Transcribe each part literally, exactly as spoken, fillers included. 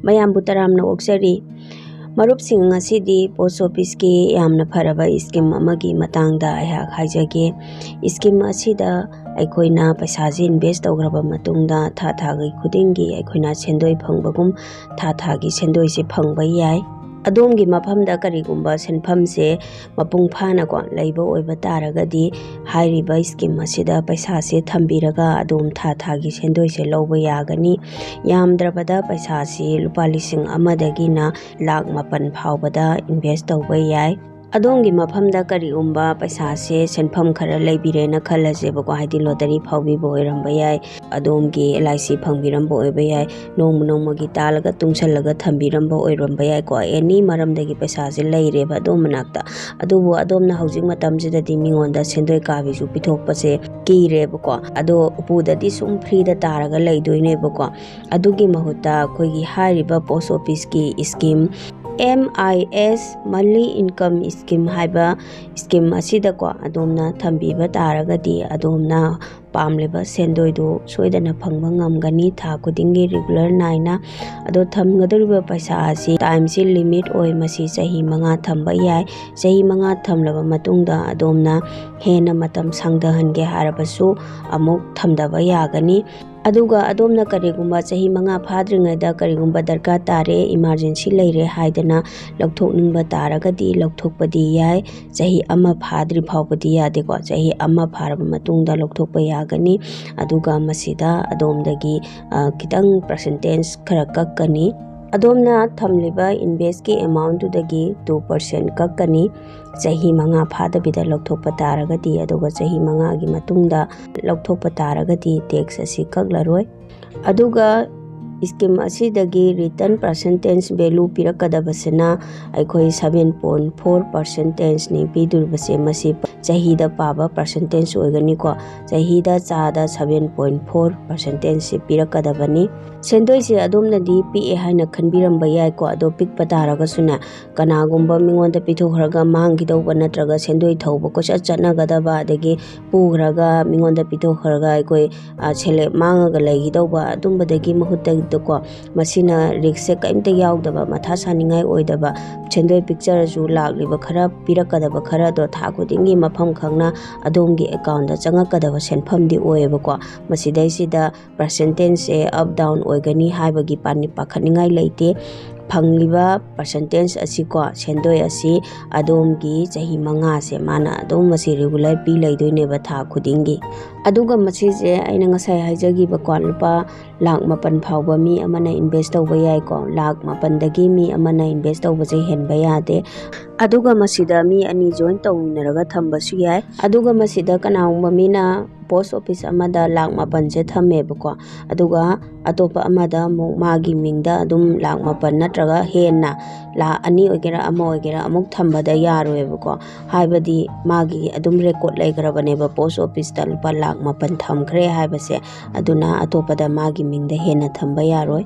ꯃꯌꯥꯝꯕꯨ ꯇꯔꯥꯝꯅ ꯑꯣꯛꯆꯔꯤ꯫ ꯃꯔꯨꯞꯁꯤꯡ, ꯉꯁꯤꯗꯤ ꯄꯣꯁ ꯑꯣꯐꯤꯁꯀꯤ ꯌꯥꯝꯅ ꯐꯔꯕ ꯁ꯭ꯀꯤꯝ ꯑꯃꯒꯤ ꯃꯇꯥꯡꯗ ꯑꯩꯍꯥꯛ ꯍꯥꯏꯖꯒꯦ꯫ ꯁ꯭ꯀꯤꯝ ꯑꯁꯤꯗ ꯑꯩꯈꯣꯏꯅ ꯄꯩꯁꯥꯁꯤ ꯏꯟꯚꯦꯁ ꯇꯧꯈ꯭ꯔꯕ ꯃꯇꯨꯡꯗ, ꯊꯥ ꯊꯥꯒꯤ ꯈꯨꯗꯤꯡꯒꯤ ꯑꯩꯈꯣꯏꯅ ꯁꯦꯟꯗꯣꯏ ꯐꯪꯕꯒꯨꯝ, ꯊꯥ ꯊꯥꯒꯤ ꯁꯦꯟꯗꯣꯏꯁꯤ ꯐꯪꯕ ꯌꯥꯏ꯫ ꯑꯗꯣꯝꯒꯤ ꯃꯐꯝꯗ ꯀꯔꯤꯒꯨꯝꯕ ꯁꯦꯟꯐꯝꯁꯦ ꯃꯄꯨꯡ ꯐꯥꯅꯀꯣ ꯂꯩꯕ ꯑꯣꯏꯕ ꯇꯥꯔꯒꯗꯤ, ꯍꯥꯏꯔꯤꯕ ꯁ꯭ꯀꯤꯝ ꯑꯁꯤꯗ ꯄꯩꯁꯥꯁꯦ ꯊꯝꯕꯤꯔꯒ ꯑꯗꯣꯝ ꯊꯥ ꯊꯥꯒꯤ ꯁꯦꯟꯗꯣꯏꯁꯦ ꯂꯧꯕ ꯌꯥꯒꯅꯤ꯫ ꯌꯥꯝꯗ꯭ꯔꯕꯗ ꯄꯩꯁꯥꯁꯤ ꯂꯨꯄꯥ ꯂꯤꯁꯤꯡ ꯑꯃꯗꯒꯤꯅ ꯂꯥꯛ ꯃꯥꯄꯟ ꯐꯥꯎꯕꯗ ꯏꯟꯚꯦꯁ ꯇꯧꯕ ꯌꯥꯏ꯫ ꯑꯗꯣꯝꯒꯤ ꯃꯐꯝꯗ ꯀꯔꯤꯒꯨꯝꯕ ꯄꯩꯁꯥꯁꯦ, ꯁꯦꯟꯐꯝ ꯈꯔ ꯂꯩꯕꯤꯔꯦꯅ ꯈꯜꯂꯁꯦꯕꯀꯣ, ꯍꯥꯏꯗꯤ ꯂꯣꯇꯔꯤ ꯐꯥꯎꯕꯤꯕ ꯑꯣꯏꯔꯝꯕ ꯌꯥꯏ, ꯑꯗꯣꯝꯒꯤ ꯑꯦꯜ ꯑꯥꯏ ꯁꯤ ꯐꯪꯕꯤꯔꯝꯕ ꯑꯣꯏꯕ ꯌꯥꯏ, ꯅꯣꯡꯃ ꯅꯣꯡꯃꯒꯤ ꯇꯥꯜꯂꯒ ꯇꯨꯡꯁꯜꯂꯒ ꯊꯝꯕꯤꯔꯝꯕ ꯑꯣꯏꯔꯝꯕ ꯌꯥꯏꯀꯣ꯫ ꯑꯦꯅꯤ ꯃꯔꯝꯗꯒꯤ ꯄꯩꯁꯥꯁꯦ ꯂꯩꯔꯦꯕ ꯑꯗꯣꯝ ꯃꯅꯥꯛꯇ, ꯑꯗꯨꯕꯨ ꯑꯗꯣꯝꯅ ꯍꯧꯖꯤꯛ ꯃꯇꯝꯁꯤꯗꯗꯤ ꯃꯤꯉꯣꯟꯗ ꯁꯦꯟꯗꯣꯏ ꯀꯥꯕꯤꯁꯨ ꯄꯤꯊꯣꯛꯄꯁꯦ ꯀꯤꯔꯦꯕꯀꯣ꯫ ꯑꯗꯣ ꯎꯄꯨꯗꯗꯤ ꯁꯨꯝ ꯐ꯭ꯔꯤꯗ ꯇꯥꯔꯒ ꯂꯩꯗꯣꯏꯅꯦꯕꯀꯣ꯫ ꯑꯗꯨꯒꯤ ꯃꯍꯨꯠꯇ ꯑꯩꯈꯣꯏꯒꯤ ꯍꯥꯏꯔꯤꯕ ꯄꯣꯁ ꯑꯣꯐꯤꯁꯀꯤ ꯁ꯭ꯀꯤꯝ, ꯑꯦꯝ ꯑꯥꯏ ꯑꯦꯁ, ꯃꯟꯂꯤ ꯏꯟꯀꯝ ꯁ꯭ꯀꯤꯝ ꯍꯥꯏꯕ ꯁ꯭ꯀꯤꯝ ꯑꯁꯤꯗꯀꯣ ꯑꯗꯣꯝꯅ ꯊꯝꯕꯤꯕ ꯇꯥꯔꯒꯗꯤ, ꯑꯗꯣꯝꯅ ꯄꯥꯝꯂꯤꯕ ꯁꯦꯟꯗꯣꯏꯗꯨ ꯁꯣꯏꯗꯅ ꯐꯪꯕ ꯉꯝꯒꯅꯤ, ꯊꯥ ꯈꯨꯗꯤꯡꯒꯤ ꯔꯤꯒꯨꯂꯔ ꯅꯥꯏꯅ꯫ ꯑꯗꯣ ꯊꯝꯒꯗꯧꯔꯤꯕ ꯄꯩꯁꯥ ꯑꯁꯤ, ꯇꯥꯏꯝꯁꯤ ꯂꯤꯃꯤꯠ ꯑꯣꯏ, ꯃꯁꯤ ꯆꯍꯤ ꯃꯉꯥ ꯊꯝꯕ ꯌꯥꯏ꯫ ꯆꯍꯤ ꯃꯉꯥ ꯊꯝꯂꯕ ꯃꯇꯨꯡꯗ ꯑꯗꯣꯝꯅ ꯍꯦꯟꯅ ꯃꯇꯝ ꯁꯥꯡꯊꯍꯟꯒꯦ ꯍꯥꯏꯔꯕꯁꯨ ꯑꯃꯨꯛ ꯊꯝꯗꯕ ꯌꯥꯒꯅꯤ꯫ ꯑꯗꯨꯒ ꯑꯗꯣꯝꯅ ꯀꯔꯤꯒꯨꯝꯕ ꯆꯍꯤ ꯃꯉꯥ ꯐꯥꯗ꯭ꯔꯤꯉꯩꯗ ꯀꯔꯤꯒꯨꯝꯕ ꯗꯔꯀꯥꯔ ꯇꯥꯔꯦ, ꯏꯃꯥꯔꯖꯦꯟꯁꯤ ꯂꯩꯔꯦ ꯍꯥꯏꯗꯅ ꯂꯧꯊꯣꯛꯅꯤꯡꯕ ꯇꯥꯔꯒꯗꯤ ꯂꯧꯊꯣꯛꯄꯗꯤ ꯌꯥꯏ꯫ ꯆꯍꯤ ꯑꯃ ꯐꯥꯗ꯭ꯔꯤ ꯐꯥꯎꯕꯗꯤ ꯌꯥꯗꯦꯀꯣ꯫ ꯆꯍꯤ ꯑꯃ ꯐꯥꯔꯕ ꯃꯇꯨꯡꯗ ꯂꯧꯊꯣꯛꯄ ꯌꯥꯒꯅꯤ꯫ ꯑꯗꯨꯒ ꯃꯁꯤꯗ ꯑꯗꯣꯝꯗꯒꯤ, ꯑ, ꯈꯤꯇꯪ ꯄꯥꯔꯁꯦꯟꯇꯦꯖ ꯈꯔ ꯀꯛꯀꯅꯤ꯫ ꯑꯗꯣꯝꯅ ꯊꯝꯂꯤꯕ ꯏꯟꯚꯦꯁꯀꯤ ꯑꯦꯃꯥꯎꯟꯗꯨꯗꯒꯤ ꯇꯨ ꯄꯥꯔꯁꯦꯟ ꯀꯛꯀꯅꯤ꯫ ꯆꯍꯤ ꯃꯉꯥ ꯐꯥꯗꯕꯤꯗ ꯂꯧꯊꯣꯛꯄ ꯇꯥꯔꯒꯗꯤ, ꯑꯗꯨꯒ ꯆꯍꯤ ꯃꯉꯥꯒꯤ ꯃꯇꯨꯡꯗ ꯂꯧꯊꯣꯛꯄ ꯇꯥꯔꯒꯗꯤ ꯇꯦꯛꯁ ꯑꯁꯤ ꯀꯛꯂꯔꯣꯏ꯫ ꯑꯗꯨꯒ ꯁ꯭ꯀꯤꯝ ꯑꯁꯤꯗꯒꯤ ꯔꯤꯇꯔꯟ ꯄꯥꯔꯁꯦꯟꯇꯦꯖ ꯚꯦꯂꯨ ꯄꯤꯔꯛꯀꯗꯕꯁꯤꯅ ꯑꯩꯈꯣꯏ ꯁꯚꯦꯟ ꯄꯣꯏꯟ ꯐꯣꯔ ꯄꯥꯔꯁꯦꯟꯇꯦꯖꯅꯤ ꯄꯤꯗꯣꯔꯤꯕꯁꯦ꯫ ꯃꯁꯤ ꯆꯍꯤꯗ ꯄꯥꯕ ꯄꯥꯔꯁꯦꯟꯇꯦꯖ ꯑꯣꯏꯒꯅꯤꯀꯣ꯫ ꯆꯍꯤꯗ ꯆꯥꯗ ꯁꯚꯦꯟ ꯄꯣꯏꯟ ꯐꯣꯔ ꯄꯥꯔꯁꯦꯟꯇꯦꯖꯁꯤ ꯄꯤꯔꯛꯀꯗꯕꯅꯤ꯫ ꯁꯦꯟꯗꯣꯏꯁꯦ ꯑꯗꯣꯝꯅꯗꯤ ꯄꯤꯛꯑꯦ ꯍꯥꯏꯅ ꯈꯟꯕꯤꯔꯝꯕ ꯌꯥꯏꯀꯣ꯫ ꯑꯗꯣ ꯄꯤꯛꯄ ꯇꯥꯔꯒꯁꯨꯅꯦ, ꯀꯅꯥꯒꯨꯝꯕ ꯃꯤꯉꯣꯟꯗ ꯄꯤꯊꯣꯛꯈ꯭ꯔꯒ ꯃꯥꯡꯈꯤꯗꯧꯕ ꯅꯠꯇ꯭ꯔꯒ ꯁꯦꯟꯗꯣꯏ ꯊꯧꯕ ꯀꯣꯏꯆꯠ ꯆꯠꯅꯒꯗꯕ, ꯑꯗꯒꯤ ꯄꯨꯈ꯭ꯔꯒ ꯃꯤꯉꯣꯟꯗ ꯄꯤꯊꯣꯛꯈ꯭ꯔꯒ ꯑꯩꯈꯣꯏ, ꯑ, ꯁꯦꯜꯂꯦꯞ ꯃꯥꯡꯉꯒ ꯂꯩꯈꯤꯗꯧꯕ, ꯑꯗꯨꯝꯕꯗꯒꯤ ꯃꯍꯨꯠꯇ ꯀꯣ, ꯃꯁꯤꯅ ꯔꯤꯛꯁꯁꯦ ꯀꯔꯤꯝꯇ ꯌꯥꯎꯗꯕ, ꯃꯊꯥ ꯁꯥꯅꯤꯡꯉꯥꯏ ꯑꯣꯏꯗꯕ, ꯁꯦꯟꯗꯣꯏ ꯄꯤꯛꯆꯔꯁꯨ ꯂꯥꯛꯂꯤꯕ ꯈꯔ, ꯄꯤꯔꯛꯀꯗꯕ ꯈꯔꯗꯣ ꯊꯥ ꯈꯨꯗꯤꯡꯒꯤ ꯃꯐꯝ ꯈꯪꯅ ꯑꯗꯣꯝꯒꯤ ꯑꯦꯀꯥꯎꯟꯗ ꯆꯪꯉꯛꯀꯗꯕ ꯁꯦꯟꯐꯝꯗꯤ ꯑꯣꯏꯌꯦꯕꯀꯣ꯫ ꯃꯁꯤꯗꯩꯁꯤꯗ ꯄꯥꯔꯁꯦꯟꯇꯦꯖꯁꯦ ꯑꯞ ꯗꯥꯎꯟ ꯑꯣꯏꯒꯅꯤ ꯍꯥꯏꯕꯒꯤ ꯄꯥꯅꯤ-, ꯄꯥꯈꯠꯅꯤꯡꯉꯥꯏ ꯂꯩꯇꯦ꯫ ꯐꯪꯂꯤꯕ ꯄꯥꯔꯁꯦꯟꯇꯦꯖ ꯑꯁꯤꯀꯣ, ꯁꯦꯟꯗꯣꯏ ꯑꯁꯤ ꯑꯗꯣꯝꯒꯤ ꯆꯍꯤ ꯃꯉꯥꯁꯦ ꯃꯥꯅ ꯑꯗꯨꯝ ꯃꯁꯤ ꯔꯤꯒꯨꯂꯔ ꯄꯤ ꯂꯩꯗꯣꯏꯅꯦꯕ ꯊꯥ ꯈꯨꯗꯤꯡꯒꯤ꯫ ꯑꯗꯨꯒ ꯃꯁꯤꯁꯦ ꯑꯩꯅ ꯉꯁꯥꯏ ꯍꯥꯏꯖꯈꯤꯕꯀꯣ, ꯂꯨꯄꯥ ꯂꯥꯛ ꯃꯥꯄꯟ ꯐꯥꯎꯕ ꯃꯤ ꯑꯃꯅ ꯏꯟꯚꯦꯁ ꯇꯧꯕ ꯌꯥꯏꯀꯣ꯫ ꯂꯥꯛ ꯃꯥꯄꯟꯗꯒꯤ ꯃꯤ ꯑꯃꯅ ꯏꯟꯚꯦꯁ ꯇꯧꯕꯁꯦ ꯍꯦꯟꯕ ꯌꯥꯗꯦ꯫ ꯑꯗꯨꯒ ꯃꯁꯤꯗ ꯃꯤ ꯑꯅꯤ ꯖꯣꯏꯟ ꯇꯧꯃꯤꯟꯅꯔꯒ ꯊꯝꯕꯁꯨ ꯌꯥꯏ꯫ ꯑꯗꯨꯒ ꯃꯁꯤꯗ ꯀꯅꯥꯒꯨꯝꯕ ꯃꯤꯅ ꯄꯣꯁ ꯑꯣꯐꯤꯁ ꯑꯃꯗ ꯂꯥꯛ ꯃꯥꯄꯟꯁꯦ ꯊꯝꯃꯦꯕꯀꯣ, ꯑꯗꯨꯒ ꯑꯇꯣꯞꯄ ꯑꯃꯗ ꯑꯃꯨꯛ ꯃꯥꯒꯤ ꯃꯤꯡꯗ ꯑꯗꯨꯝ ꯂꯥꯛ ꯃꯥꯄꯟ ꯅꯠꯇ꯭ꯔꯒ ꯍꯦꯟꯅ, ꯂꯥꯛ ꯑꯅꯤ ꯑꯣꯏꯒꯦꯔꯥ ꯑꯃ ꯑꯣꯏꯒꯦꯔꯥ ꯑꯃꯨꯛ ꯊꯝꯕꯗ ꯌꯥꯔꯣꯏꯕꯀꯣ꯫ ꯍꯥꯏꯕꯗꯤ ꯃꯥꯒꯤ ꯑꯗꯨꯝ ꯔꯦꯀꯣꯔꯠ ꯂꯩꯈ꯭ꯔꯕꯅꯦꯕ ꯄꯣꯁ ꯑꯣꯐꯤꯁꯇ ꯂꯨꯄꯥ ꯂꯥꯛ ꯃꯥꯄꯟ ꯊꯝꯈ꯭ꯔꯦ ꯍꯥꯏꯕꯁꯦ꯫ ꯑꯗꯨꯅ ꯑꯇꯣꯞꯄꯗ ꯃꯥꯒꯤ ꯃꯤꯡꯗ ꯍꯦꯟꯅ ꯊꯝꯕ ꯌꯥꯔꯣꯏ꯫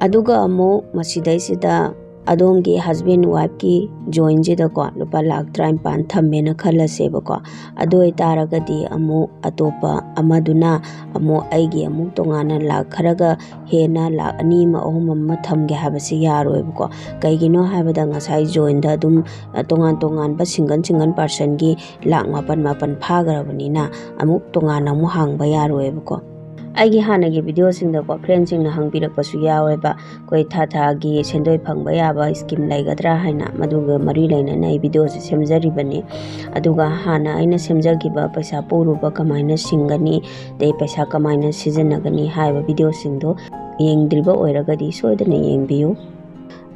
ꯑꯗꯨꯒ ꯑꯃꯨꯛ ꯃꯁꯤꯗꯩꯁꯤꯗ ꯑꯗꯣꯝꯒꯤ ꯍꯁꯕꯦꯟ ꯋꯥꯏꯐꯀꯤ ꯖꯣꯏꯟꯁꯤꯗꯀꯣ ꯂꯨꯄꯥ ꯂꯥꯛ ꯇꯔꯥꯅꯤꯄꯥꯟ ꯊꯝꯃꯦꯅ ꯈꯜꯂꯁꯦꯕꯀꯣ꯫ ꯑꯗꯨ ꯑꯣꯏꯇꯥꯔꯒꯗꯤ ꯑꯃꯨꯛ ꯑꯇꯣꯞꯄ ꯑꯃꯗꯨꯅ ꯑꯃꯨꯛ ꯑꯩꯒꯤ ꯑꯃꯨꯛ ꯇꯣꯉꯥꯟꯅ ꯂꯥꯛ ꯈꯔꯒ ꯍꯦꯟꯅ ꯂꯥꯛ ꯑꯅꯤ ꯑꯃ, ꯑꯍꯨꯝ ꯑꯃ ꯊꯝꯒꯦ ꯍꯥꯏꯕꯁꯤ ꯌꯥꯔꯣꯏꯕꯀꯣ꯫ ꯀꯩꯒꯤꯅꯣ ꯍꯥꯏꯕꯗ ꯉꯁꯥꯏ ꯖꯣꯏꯟꯗ ꯑꯗꯨꯝ, ꯑ, ꯇꯣꯉꯥꯟ ꯇꯣꯉꯥꯟꯕ ꯁꯤꯡꯒꯜ ꯁꯤꯡꯒꯜ ꯄꯥꯔꯁꯟꯒꯤ ꯂꯥꯛ ꯃꯥꯄꯟ ꯃꯥꯄꯟ ꯐꯥꯈ꯭ꯔꯕꯅꯤꯅ ꯑꯃꯨꯛ ꯇꯣꯉꯥꯟꯅ ꯑꯃꯨꯛ ꯍꯥꯡꯕ ꯌꯥꯔꯣꯏꯕꯀꯣ꯫ ꯑꯩꯒꯤ ꯍꯥꯟꯅꯒꯤ ꯚꯤꯗꯤꯑꯣꯁꯤꯡꯗꯀꯣ ꯐ꯭ꯔꯦꯟꯁꯤꯡꯅ ꯍꯪꯕꯤꯔꯛꯄꯁꯨ ꯌꯥꯎꯋꯦꯕ, ꯑꯩꯈꯣꯏ ꯊꯥ ꯊꯥꯒꯤ ꯁꯦꯟꯗꯣꯏ ꯐꯪꯕ ꯌꯥꯕ ꯁ꯭ꯀꯤꯝ ꯂꯩꯒꯗ꯭ꯔꯥ ꯍꯥꯏꯅ꯫ ꯃꯗꯨꯒ ꯃꯔꯤ ꯂꯩꯅꯅ ꯑꯩ ꯚꯤꯗꯤꯑꯣꯁꯦ ꯁꯦꯝꯖꯔꯤꯕꯅꯤ꯫ ꯑꯗꯨꯒ ꯍꯥꯟꯅ ꯑꯩꯅ ꯁꯦꯝꯖꯈꯤꯕ ꯄꯩꯁꯥ ꯄꯨꯔꯨꯕ ꯀꯃꯥꯏꯅ ꯁꯤꯡꯒꯅꯤ, ꯑꯗꯩ ꯄꯩꯁꯥ ꯀꯃꯥꯏꯅ ꯁꯤꯖꯤꯟꯅꯒꯅꯤ ꯍꯥꯏꯕ ꯚꯤꯗꯤꯑꯣꯁꯤꯡꯗꯣ ꯌꯦꯡꯗ꯭ꯔꯤꯕ ꯑꯣꯏꯔꯒꯗꯤ ꯁꯣꯏꯗꯅ ꯌꯦꯡꯕꯤꯌꯨ꯫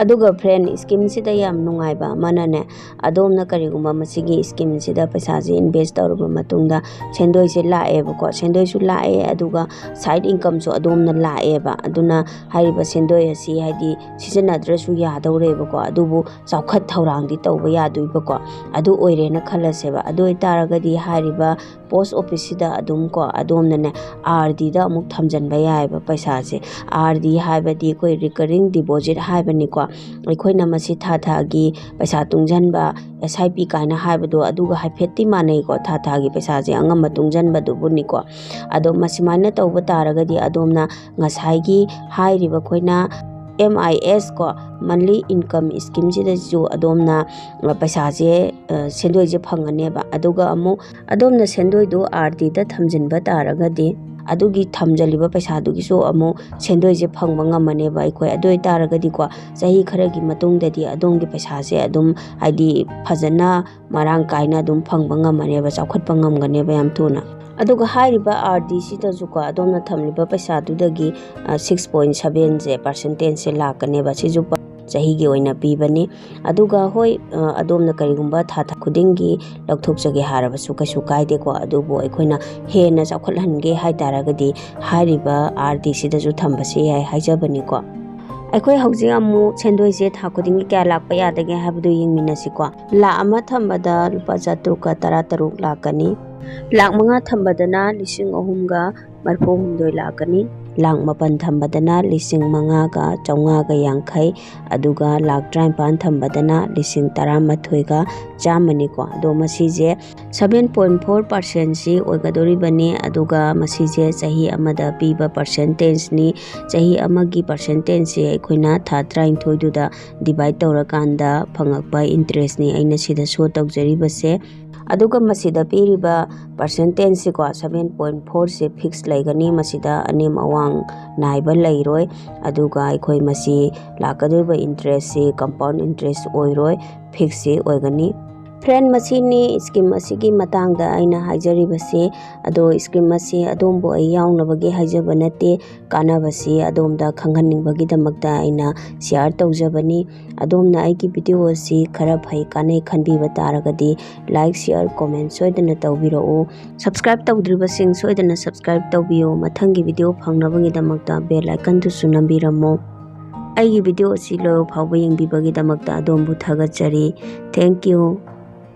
ꯑꯗꯨꯒ ꯐ꯭ꯔꯦꯟ, ꯁ꯭ꯀꯤꯝꯁꯤꯗ ꯌꯥꯝ ꯅꯨꯡꯉꯥꯏꯕ ꯑꯃꯅꯅꯦ, ꯑꯗꯣꯝꯅ ꯀꯔꯤꯒꯨꯝꯕ ꯃꯁꯤꯒꯤ ꯁ꯭ꯀꯤꯝꯁꯤꯗ ꯄꯩꯁꯥꯁꯦ ꯏꯟꯚꯦꯁ ꯇꯧꯔꯕ ꯃꯇꯨꯡꯗ ꯁꯦꯟꯗꯣꯏꯁꯦ ꯂꯥꯛꯑꯦꯕꯀꯣ, ꯁꯦꯟꯗꯣꯏꯁꯨ ꯂꯥꯛꯑꯦ, ꯑꯗꯨꯒ ꯁꯥꯏꯠ ꯏꯟꯀꯝꯁꯨ ꯑꯗꯣꯝꯅ ꯂꯥꯛꯑꯦꯕ꯫ ꯑꯗꯨꯅ ꯍꯥꯏꯔꯤꯕ ꯁꯦꯟꯗꯣꯏ ꯑꯁꯤ ꯍꯥꯏꯗꯤ ꯁꯤꯖꯤꯟꯅꯗ꯭ꯔꯁꯨ ꯌꯥꯗꯧꯔꯦꯕꯀꯣ, ꯑꯗꯨꯕꯨ ꯆꯥꯎꯈꯠ ꯊꯧꯔꯥꯡꯗꯤ ꯇꯧꯕ ꯌꯥꯗꯣꯏꯕꯀꯣ꯫ ꯑꯗꯨ ꯑꯣꯏꯔꯦꯅ ꯈꯜꯂꯁꯦꯕ꯫ ꯑꯗꯨ ꯑꯣꯏꯇꯥꯔꯒꯗꯤ ꯍꯥꯏꯔꯤꯕ ꯄꯣꯁ ꯑꯣꯐꯤꯁꯁꯤꯗ ꯑꯗꯨꯝ ꯀꯣ ꯑꯗꯣꯝꯅꯅꯦ ꯑꯥꯔ ꯗꯤꯗ ꯑꯃꯨꯛ ꯊꯝꯖꯤꯟꯕ ꯌꯥꯏꯑꯕ ꯄꯩꯁꯥꯁꯦ꯫ ꯑꯥꯔ ꯗꯤ ꯍꯥꯏꯕꯗꯤ ꯑꯩꯈꯣꯏ ꯔꯤꯀꯔꯤꯡ ꯗꯤꯄꯣꯖꯤꯠ ꯍꯥꯏꯕꯅꯤꯀꯣ꯫ ꯑꯩꯈꯣꯏꯅ ꯃꯁꯤ ꯊꯥ ꯊꯥꯒꯤ ꯄꯩꯁꯥ ꯇꯨꯡꯁꯤꯟꯕ, ꯑꯦꯁ ꯑꯥꯏ ꯄꯤ ꯀꯥꯏꯅ ꯍꯥꯏꯕꯗꯣ, ꯑꯗꯨꯒ ꯍꯥꯏꯐꯦꯠꯇꯤ ꯃꯥꯟꯅꯩꯀꯣ, ꯊꯥ ꯊꯥꯒꯤ ꯄꯩꯁꯥꯁꯦ ꯑꯉꯝꯕ ꯇꯨꯡꯁꯤꯟꯕꯗꯨꯕꯨꯅꯤꯀꯣ꯫ ꯑꯗꯣ ꯃꯁꯤꯃꯥꯏꯅ ꯇꯧꯕ ꯇꯥꯔꯒꯗꯤ ꯑꯗꯣꯝꯅ ꯉꯁꯥꯏꯒꯤ ꯍꯥꯏꯔꯤꯕ ꯑꯩꯈꯣꯏꯅ ꯑꯦꯝ ꯑꯥꯏ ꯑꯦꯁ ꯀꯣ, ꯃꯟꯂꯤ ꯏꯟꯀꯝ ꯁ꯭ꯀꯤꯝꯁꯤꯗꯁꯨ ꯑꯗꯣꯝꯅ ꯄꯩꯁꯥꯁꯦ, ꯁꯦꯟꯗꯣꯏꯁꯦ ꯐꯪꯒꯅꯦꯕ꯫ ꯑꯗꯨꯒ ꯑꯃꯨꯛ ꯑꯗꯣꯝꯅ ꯁꯦꯟꯗꯣꯏꯗꯨ ꯑꯥꯔ ꯗꯤꯗ ꯊꯝꯖꯤꯟꯕ ꯇꯥꯔꯒꯗꯤ, ꯑꯗꯨꯒꯤ ꯊꯝꯖꯤꯜꯂꯤꯕ ꯄꯩꯁꯥꯗꯨꯒꯤꯁꯨ ꯑꯃꯨꯛ ꯁꯦꯟꯗꯣꯏꯁꯦ ꯐꯪꯕ ꯉꯝꯃꯅꯦꯕ ꯑꯩꯈꯣꯏ꯫ ꯑꯗꯨ ꯑꯣꯏꯇꯥꯔꯒꯗꯤꯀꯣ, ꯆꯍꯤ ꯈꯔꯒꯤ ꯃꯇꯨꯡꯗꯗꯤ ꯑꯗꯣꯝꯒꯤ ꯄꯩꯁꯥꯁꯦ ꯑꯗꯨꯝ, ꯍꯥꯏꯗꯤ, ꯐꯖꯅ ꯃꯔꯥꯡ ꯀꯥꯏꯅ ꯑꯗꯨꯝ ꯐꯪꯕ ꯉꯝꯃꯅꯦꯕ, ꯆꯥꯎꯈꯠꯄ ꯉꯝꯒꯅꯦꯕ ꯌꯥꯝ ꯊꯨꯅ꯫ ꯑꯗꯨꯒ ꯍꯥꯏꯔꯤꯕ ꯑꯥꯔ ꯗꯤꯁꯤꯗꯁꯨꯀꯣ, ꯑꯗꯣꯝꯅ ꯊꯝꯂꯤꯕ ꯄꯩꯁꯥꯗꯨꯗꯒꯤ ꯁꯤꯛꯁ ꯄꯣꯏꯟ ꯁꯕꯦꯟꯁꯦ ꯄꯥꯔꯁꯦꯟꯇꯦꯖꯁꯦ ꯂꯥꯛꯀꯅꯦꯕ꯫ ꯁꯤꯁꯨ ꯆꯍꯤꯒꯤ ꯑꯣꯏꯅ ꯄꯤꯕꯅꯤ꯫ ꯑꯗꯨꯒ ꯍꯣꯏ, ꯑꯗꯣꯝꯅ ꯀꯔꯤꯒꯨꯝꯕ ꯊꯥ ꯊꯥ ꯈꯨꯗꯤꯡꯒꯤ ꯂꯧꯊꯣꯛꯆꯒꯦ ꯍꯥꯏꯔꯕꯁꯨ ꯀꯩꯁꯨ ꯀꯥꯏꯗꯦꯀꯣ꯫ ꯑꯗꯨꯕꯨ ꯑꯩꯈꯣꯏꯅ ꯍꯦꯟꯅ ꯆꯥꯎꯈꯠꯍꯟꯒꯦ ꯍꯥꯏ ꯇꯥꯔꯒꯗꯤ ꯍꯥꯏꯔꯤꯕ ꯑꯥꯔ ꯗꯤꯁꯤꯗꯁꯨ ꯊꯝꯕꯁꯦ ꯌꯥꯏ ꯍꯥꯏꯖꯕꯅꯤꯀꯣ꯫ ꯑꯩꯈꯣꯏ ꯍꯧꯖꯤꯛ ꯑꯃꯨꯛ ꯁꯦꯟꯗꯣꯏꯁꯦ ꯊꯥ ꯈꯨꯗꯤꯡꯒꯤ ꯀꯌꯥ ꯂꯥꯛꯄ ꯌꯥꯗꯒꯦ ꯍꯥꯏꯕꯗꯨ ꯌꯦꯡꯃꯤꯟꯅꯁꯤꯀꯣ꯫ ꯂꯥꯛ ꯑꯃ ꯊꯝꯕꯗ ꯂꯨꯄꯥ ꯆꯥꯇ꯭ꯔꯨꯛꯀ ꯇꯔꯥ ꯇꯔꯨꯛ ꯂꯥꯛꯀꯅꯤ꯫ ꯂꯥꯛ ꯃꯉꯥ ꯊꯝꯕꯗꯅ ꯂꯤꯁꯤꯡ ꯑꯍꯨꯝꯒ ꯃꯔꯤꯐꯨ ꯍꯨꯝꯗꯣꯏ ꯂꯥꯛꯀꯅꯤ꯫ ꯂꯥꯛ ꯃꯥꯄꯟ ꯊꯝꯕꯗꯅ ꯂꯤꯁꯤꯡ ꯃꯉꯥꯒ ꯆꯥꯝꯃꯉꯥꯒ ꯌꯥꯡꯈꯩ, ꯑꯗꯨꯒ ꯂꯥꯛ ꯇꯔꯥꯅꯤꯄꯥꯟ ꯊꯝꯕꯗꯅ ꯂꯤꯁꯤꯡ ꯇꯔꯥꯃꯥꯊꯣꯏꯒ ꯆꯥꯝꯃꯅꯤꯀꯣ꯫ ꯑꯗꯣ ꯃꯁꯤꯁꯦ ꯁꯕꯦꯟ ꯄꯣꯏꯟ ꯐꯣꯔ ꯄꯥꯔꯁꯦꯟꯁꯤ ꯑꯣꯏꯒꯗꯧꯔꯤꯕꯅꯤ꯫ ꯑꯗꯨꯒ ꯃꯁꯤꯁꯦ ꯆꯍꯤ ꯑꯃꯗ ꯄꯤꯕ ꯄꯥꯔꯁꯦꯟꯇꯦꯖꯅꯤ꯫ ꯆꯍꯤ ꯑꯃꯒꯤ ꯄꯥꯔꯁꯦꯟꯇꯦꯖꯁꯦ ꯑꯩꯈꯣꯏꯅ ꯊꯥ ꯇꯔꯥꯅꯤꯊꯣꯏꯗꯨꯗ ꯗꯤꯚꯥꯏꯠ ꯇꯧꯔꯀꯥꯟꯗ ꯐꯪꯉꯛꯄ ꯏꯟꯇꯔꯦꯁꯅꯤ ꯑꯩꯅ ꯁꯤꯗ ꯁꯣ ꯇꯧꯖꯔꯤꯕꯁꯦ꯫ ꯑꯗꯨꯒ ꯃꯁꯤꯗ ꯄꯤꯔꯤꯕ ꯄꯥꯔꯁꯦꯟꯇꯦꯖꯁꯤꯀꯣ, ꯁꯕꯦꯟ ꯄꯣꯏꯟ ꯐꯣꯔꯁꯦ ꯐꯤꯛꯁ ꯂꯩꯒꯅꯤ꯫ ꯃꯁꯤꯗ ꯑꯅꯦꯝ ꯑꯋꯥꯡ ꯅꯥꯏꯕ ꯂꯩꯔꯣꯏ꯫ ꯑꯗꯨꯒ ꯑꯩꯈꯣꯏ ꯃꯁꯤ ꯂꯥꯛꯀꯗꯧꯔꯤꯕ ꯏꯟꯇꯔꯦꯁꯁꯤ ꯀꯝꯄꯥꯎꯟ ꯏꯟꯇꯔꯦꯁ ꯑꯣꯏꯔꯣꯏ, ꯐꯤꯛꯁꯁꯤ ꯑꯣꯏꯒꯅꯤ꯫ ꯐ꯭ꯔꯦꯟ, ꯃꯁꯤꯅꯤ ꯁ꯭ꯀꯤꯝ ꯑꯁꯤꯒꯤ ꯃꯇꯥꯡꯗ ꯑꯩꯅ ꯍꯥꯏꯖꯔꯤꯕꯁꯤ꯫ ꯑꯗꯣ ꯁ꯭ꯀꯤꯝ ꯑꯁꯤ ꯑꯗꯣꯝꯕꯨ ꯑꯩ ꯌꯥꯎꯅꯕꯒꯤ ꯍꯥꯏꯖꯕ ꯅꯠꯇꯦ, ꯀꯥꯟꯅꯕꯁꯤ ꯑꯗꯣꯝꯗ ꯈꯪꯍꯟꯅꯤꯡꯕꯒꯤꯗꯃꯛꯇ ꯑꯩꯅ ꯁꯤꯌꯥꯔ ꯇꯧꯖꯕꯅꯤ꯫ ꯑꯗꯣꯝꯅ ꯑꯩꯒꯤ ꯚꯤꯗꯤꯑꯣ ꯑꯁꯤ ꯈꯔ ꯐꯩ, ꯀꯥꯟꯅꯩ ꯈꯟꯕꯤꯕ ꯇꯥꯔꯒꯗꯤ ꯂꯥꯏꯛ, ꯁꯤꯌꯥꯔ, ꯀꯣꯃꯦꯟ ꯁꯣꯏꯗꯅ ꯇꯧꯕꯤꯔꯛꯎ꯫ ꯁꯕꯁꯀ꯭ꯔꯥꯏꯕ ꯇꯧꯗ꯭ꯔꯤꯕꯁꯤꯡ ꯁꯣꯏꯗꯅ ꯁꯕꯁꯀ꯭ꯔꯥꯏꯕ ꯇꯧꯕꯤꯌꯨ꯫ ꯃꯊꯪꯒꯤ ꯚꯤꯗꯤꯑꯣ ꯐꯪꯅꯕꯒꯤꯗꯃꯛꯇ ꯕꯦꯜ ꯑꯥꯏꯀꯟꯗꯨꯁꯨ ꯅꯝꯕꯤꯔꯝꯃꯨ꯫ ꯑꯩꯒꯤ ꯚꯤꯗꯤꯑꯣ ꯑꯁꯤ ꯂꯣꯏꯕ ꯐꯥꯎꯕ ꯌꯦꯡꯕꯤꯕꯒꯤꯗꯃꯛꯇ ꯑꯗꯣꯝꯕꯨ ꯊꯥꯒꯠꯆꯔꯤ꯫ Thank you꯫